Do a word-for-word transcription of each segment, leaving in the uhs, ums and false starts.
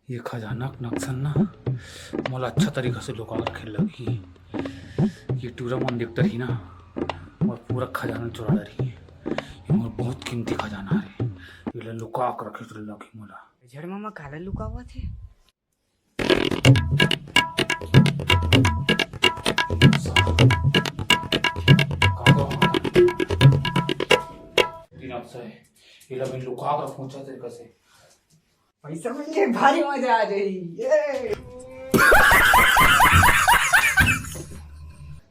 ये खजाना के नक्शा ना मोला अच्छा तरीका से लुका के रखे लगही। ये टूरा मन देख डरही ना, मोर पूरा खजाना चुरा डरही। ये मोर बहुत कीमती खजाना हरे, एला लुका के रखे लगही मोला। झड़ मामा काला लुकावत हे? नक्शा हे, एला मैं लुका के रखूं अच्छा तरीका से। पैसा मिल जाए, भारी मजा आ जाही। ये।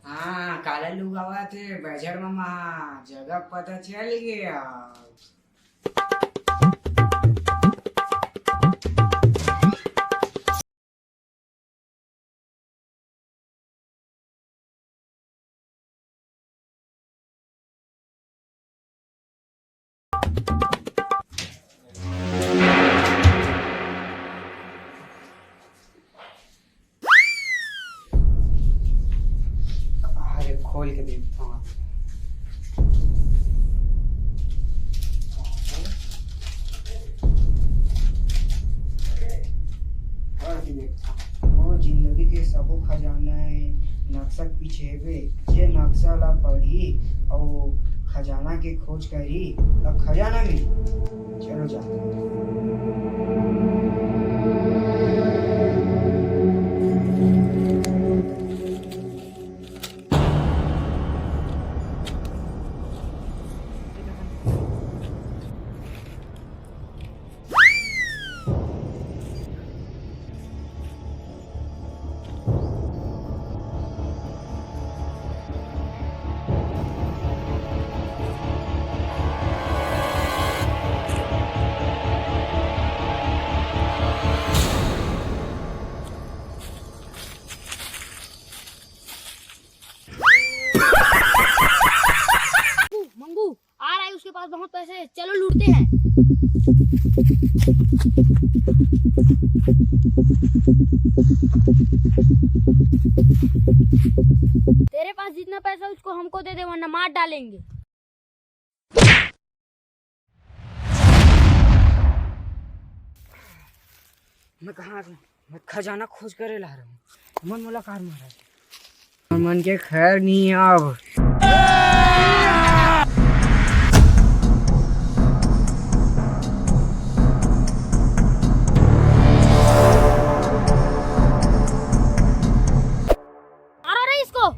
हाँ, काला लुकावत हे, बजर मामा, जगह पता चल गया। अरे, खोल के देखता हूँ। खोल के देखता हूँ। मोर जिंदगी के सबो खजाना हे, नक्शा के पीछे हेबे। जे नक्शा ला पढ़ही अउ खजाना के खोज करही, ला खजाना मिलही। चलो जाते हैं। मंगू, आ रहा है उसके पास बहुत पैसे हैं, चलो लूटते हैं। तेरे पास जितना पैसा उसको हमको दे दे, वरना मार डालेंगे। मैं कहाँ आ गया? मैं खजाना खोज करे ला रहा हूँ। मन मुलाकात महाराज। मन के खैर नहीं अब। मारो रे इसको।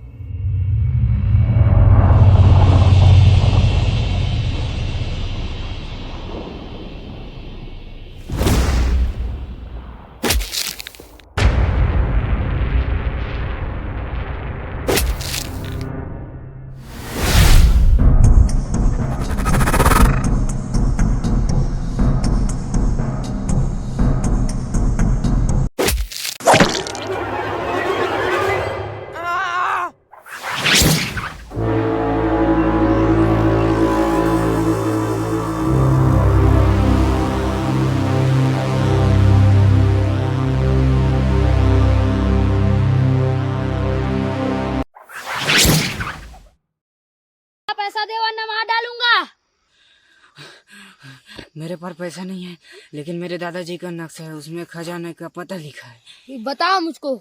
पैसा दे वरना मार डालूंगा। मेरे पास पैसा नहीं है, लेकिन मेरे दादाजी का नक्शा है, उसमें खजाने का पता लिखा है। ये बताओ मुझको।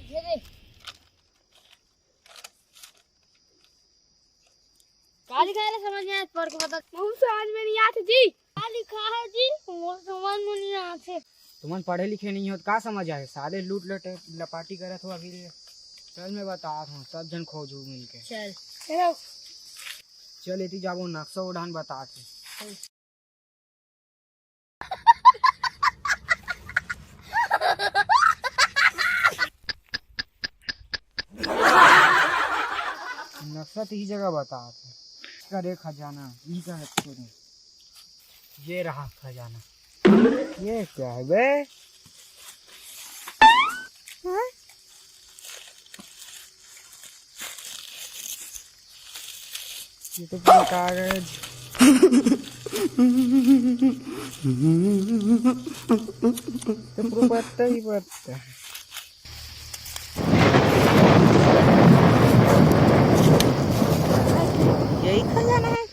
ये दे। का लिखा है रे, समझ नहीं आया, पढ़ के बता। हम समझ में नहीं आते जी। का लिखा है जी? मोर समझ में नहीं आते। तुमन पढ़े लिखे नहीं हो तो का समझ आए? साले लूट लटे लपाटी करत हो अभी रे। चल मैं बतात हूँ, सब झन खोजू मिलके। चल। चलो। चल एती जाबो नक्शा ओढ़ान बतात हे। नक्शा तो ही जगह बतात हे। करे खजाना, ई का है तूने? ये रहा खजाना। ये क्या है बे? हाँ? ये तो पूरा कागज। तो पूरा पत्ता ही पत्ता। यही खजाना है।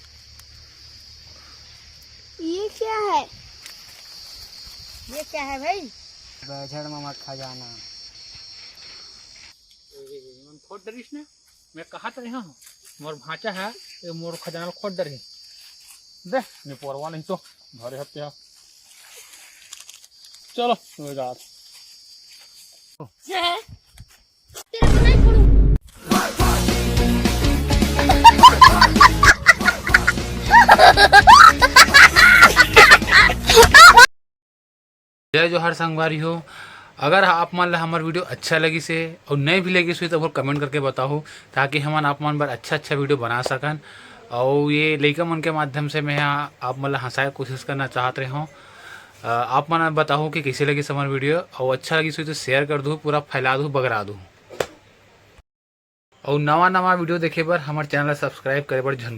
ये क्या है? ये क्या है भाई? बैझड़ मामा खजाना। ए, मन खोद डरिस ने, मैं कहा तो रहा हूँ, मोर भांचा है, ये मोर खजाना खोद डरही। दे, निपोरवा नहीं तो, धरे हत्या। चलो, हो जात। तेरे को नहीं छोड़ू। जय जोहार संगवारी हो। अगर आप मन ला हमर वीडियो अच्छा लगिस हे अउ नए भी लगिस होही, तो हमर कमेंट करके बताहू, ताकि हमन आप मन बर अच्छा अच्छा वीडियो बना सकन। अउ ये लइका मन के माध्यम से मैं हा आप मन ला हंसाए के कोशिश करना चाहत रहे हूँ। अ, आप मन बताहू कि कइसे लगिस हमर वीडियो, अउ अच्छा लगिस होही तो शेयर कर दू, पूरा फैला दू, बगरा दू। अउ नवा नवा वीडियो देखे बर हमर चैनल ला सब्सक्राइब करे बर झन